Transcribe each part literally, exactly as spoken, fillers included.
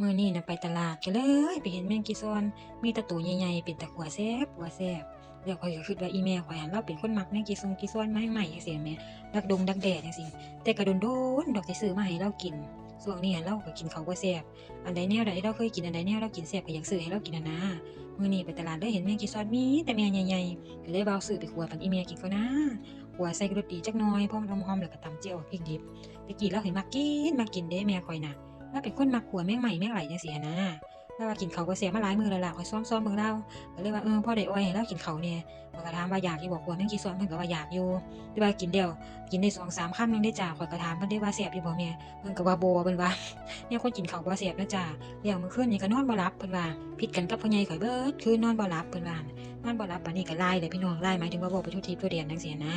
มื้อนี้น่ะไปตลาดก็เลยไปเห็นแมงจี่ซอน มีแต่โตใหญ่ๆ เป็นตาขัวแซ่บ ขัวแซ่บ แล้วข้อยก็คิดว่าอีแม่ข้อยหั่นเลาเป็นคนมักแมงจี่ซงจี่ซอน แมงไม้จั่งซี้แหม ดักดงดักแด้จั่งซี้ แต่ก็โดนๆ ดอกสิซื้อมาให้เลากิน ช่วงนี้หั่นเลาก็กินข้าวบ่แซ่บ อันใดแนวใดเลาเคยกิน อันใดแนวเลากินแซ่บก็อยากซื้อให้เลากินหั้นนะ มื้อนี้ไปตลาดเลยเห็นแมงจี่ซอน มีแต่แม่ใหญ่ๆ ก็เลยว่าเอาซื้อไปขัวปันอีแม่กินก่อนนะ ขัวใส่รสดีจักหน่อย พอมันหอมๆ แล้วก็ตำแจ่วพริกดิบ แต่กี้เลาให้มักกิน มักกินเด้แม่ข้อยน่ะ เลาเป็นคนมักขัวแมงไม้แมงไหลจั่งซี้หั้นนะ เลาว่ากินข้าวบ่แซ่บมาหลายมื้อแล้วล่ะ ข้อยซ้อมๆ เบิ่งเลา ก็เลยว่า เออ พอได้อ่อยให้เลากินข้าวแหน่ ข้อยก็ถามว่าอยากอยู่บ่ ขัวแมงจี่ซอน เพิ่นก็ว่าอยากอยู่ แต่ว่ากินแล้ว กินได้สองสามคำหนึ่งเด้จ้า ข้อยก็ถามเพิ่นเด้ว่าแซ่บอยู่บ่แม่ เพิ่นก็ว่าบ่ เพิ่นว่า แนวคนกินข้าวบ่แซ่บเนาะจ้า แล้วมื้อคืนนี้ก็นอนบ่หลับ เพิ่นว่า ผิดกันกับพ่อใหญ่ข้อยเบิดคืนนอนบ่หลับ เพิ่นว่า นอนบ่หลับ บัดนี้ก็ลายแหละพี่น้อง ลายหมายถึงว่าเว้าไปทั่วทิศทั่วแดนจั่งซี้หั้นนะ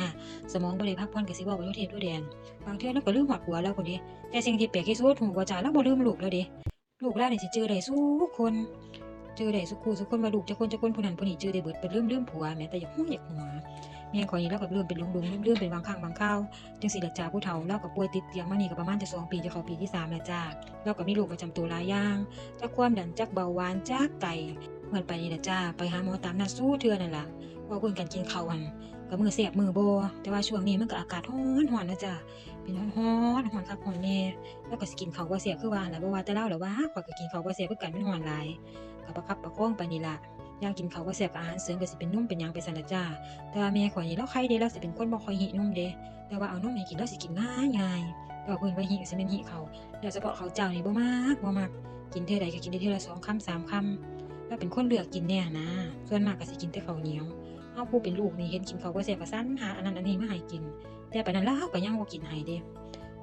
สมองบ่ได้พักผ่อนก็สิเว้าไปทั่วทิศทั่วแดน บางเทื่อเลาก็ลืมฮอดผัวเลาพู้นเด้ แต่สิ่งที่แปลกที่สุด ฮู้บ่จ้า เลาบ่ลืมลูกเลาเด้ ลูกเลานี่สิจื่อได้ซุคน จื่อได้ซุคู่ซุคน ว่าลูกจักคนจักคน ผู้นั้นผู้นี้จื่อได้เบิด เพิ่นลืม ลืมผัวแหม แต่อยากฮู้อยากหัว แม่ข้อยนี่เลาก็ลืมเป็นหลงๆ ลืมๆ เป็นบางครั้งบางคราว จั่งซี้ล่ะจ้า ผู้เฒ่า เลาก็ป่วยติดเตียงมานี่ก็ประมาณจะสองปี จะเข้าปีที่สามแล้วจ้า เลาก็มีโรคประจำตัวหลายอย่าง จักความดัน จักเบาหวาน จักไต เพิ่นไปนี่ล่ะจ้า ไปหาหมอตามนัดสู่เทื่อนั่นล่ะ เว้าเรื่องการกินข้าวหั่น ก็มื้อแซ่บมื้อบ่ แต่ว่าช่วงนี้มันก็อากาศร้อนๆ นะจ้า เป็นร้อนๆ ร้อนคักร้อนแน่ เลาก็สิกินข้าวบ่แซ่บคือว่าหั่นล่ะ บ่ว่าแต่เลาดอกว่า ข้อยก็กินข้าวบ่แซ่บคือกัน มันร้อนหลาย ก็ประคับประคองไปนี่ล่ะ อย่างกินข้าวบ่แซ่บก็อาหารเสริมก็สิเป็นนมเป็นหยังไปซั้นล่ะจ้า แต่ว่าแม่ข้อยนี่เลาไคเด้ เลาสิเป็นคนบ่ค่อยหิวนมเด้ แต่ว่าเอานมให้กินเลาสิกินง่ายๆ แต่ว่าเพิ่นว่าหิก็สิแม่นหิข้าว โดยเฉพาะข้าวเจ้านี่บ่มัก บ่มัก กินเทื่อใดก็กินได้เทื่อละสองคำสามคำ เลาเป็นคนเลือกกินแน่หั้นนะ ส่วนมากก็สิกินแต่ข้าวเหนียว เฮาผู้เป็นลูกนี่เห็นกินข้าวบ่แซ่บก็สรรหาอันนั้นอันนี้มาให้กิน แต่ปานนั้นเลาก็ยังบ่กินให้เด้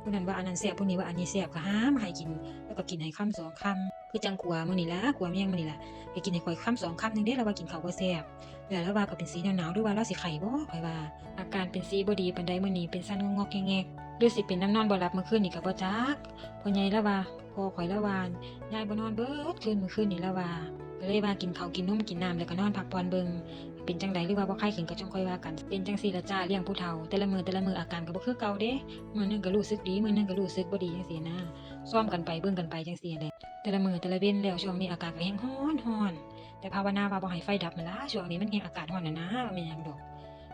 ผู้นั้นว่าอันนั้นแซ่บ ผู้นี้ว่าอันนี้แซ่บ ก็หามาให้กิน เลาก็กินให้คำสองคำ คือจั่งขัวมื้อนี้ล่ะ ขัวแมงมื้อนี้ล่ะ ให้กินให้ข้อยคำสองคำหนึ่งเด้ เลาว่ากินข้าวบ่แซ่บ แล้วเลาว่าก็เป็นสีหนาวๆ หรือว่าเลาสิไข้บ่ ข้อยว่า อาการเป็นสีบ่ดีปานใดมื้อนี้ เป็นสั่นงอกๆแงกๆ หรือสิเป็นนำนอนบ่หลับมื้อคืนนี้ก็บ่จัก พ่อใหญ่เลาว่า พ่อข้อยเลาว่า ยายบ่นอนเบิดคืนมื้อคืนนี้ เลาว่า ก็เลยว่ากินข้าวกินนมกินน้ำแล้วก็นอนพักผ่อนเบิ่ง เป็นจั่งใดหรือว่าบ่ไข้ขึ้นก็จั่งค่อยว่ากัน เป็นจั่งซี้ล่ะจ้า เลี้ยงผู้เฒ่า แต่ละมื้อแต่ละมื้ออาการก็บ่คือเก่าเด้ มื้อหนึ่งก็รู้สึกดี มื้อหนึ่งก็รู้สึกบ่ดีจั่งซี้นะ ซ่อมกันไปเบิ่งกันไปจั่งซี้แหละ แต่ละมื้อแต่ละเว็นแล้ว ช่วงนี้อากาศก็แฮ่งร้อนๆ แต่ภาวนาว่าบ่ให้ไฟดับนั่นล่ะ ช่วงนี้มันแฮ่งอากาศร้อนน่ะนะ บ่แม่นหยังดอก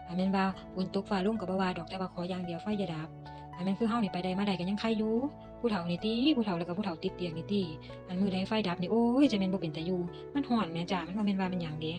ถ้าแม่นว่าฝนตกฟ้าลงก็บ่ว่าดอก แต่ว่าขออย่างเดียวไฟอย่าดับ ถ้าแม่นคือเฮานี่ไปได้มาได้ก็ยังไคอยู่ ผู้เฒ่านี่ติ ผู้เฒ่าแล้วก็ผู้เฒ่าติดเตียงนี่ติ อันมื้อใดไฟดับนี่ โอ้ย จะแม่นบ่เป็นตาอยู่ มันร้อนแหมจ้า มันบ่แม่นว่ามันหยังเด้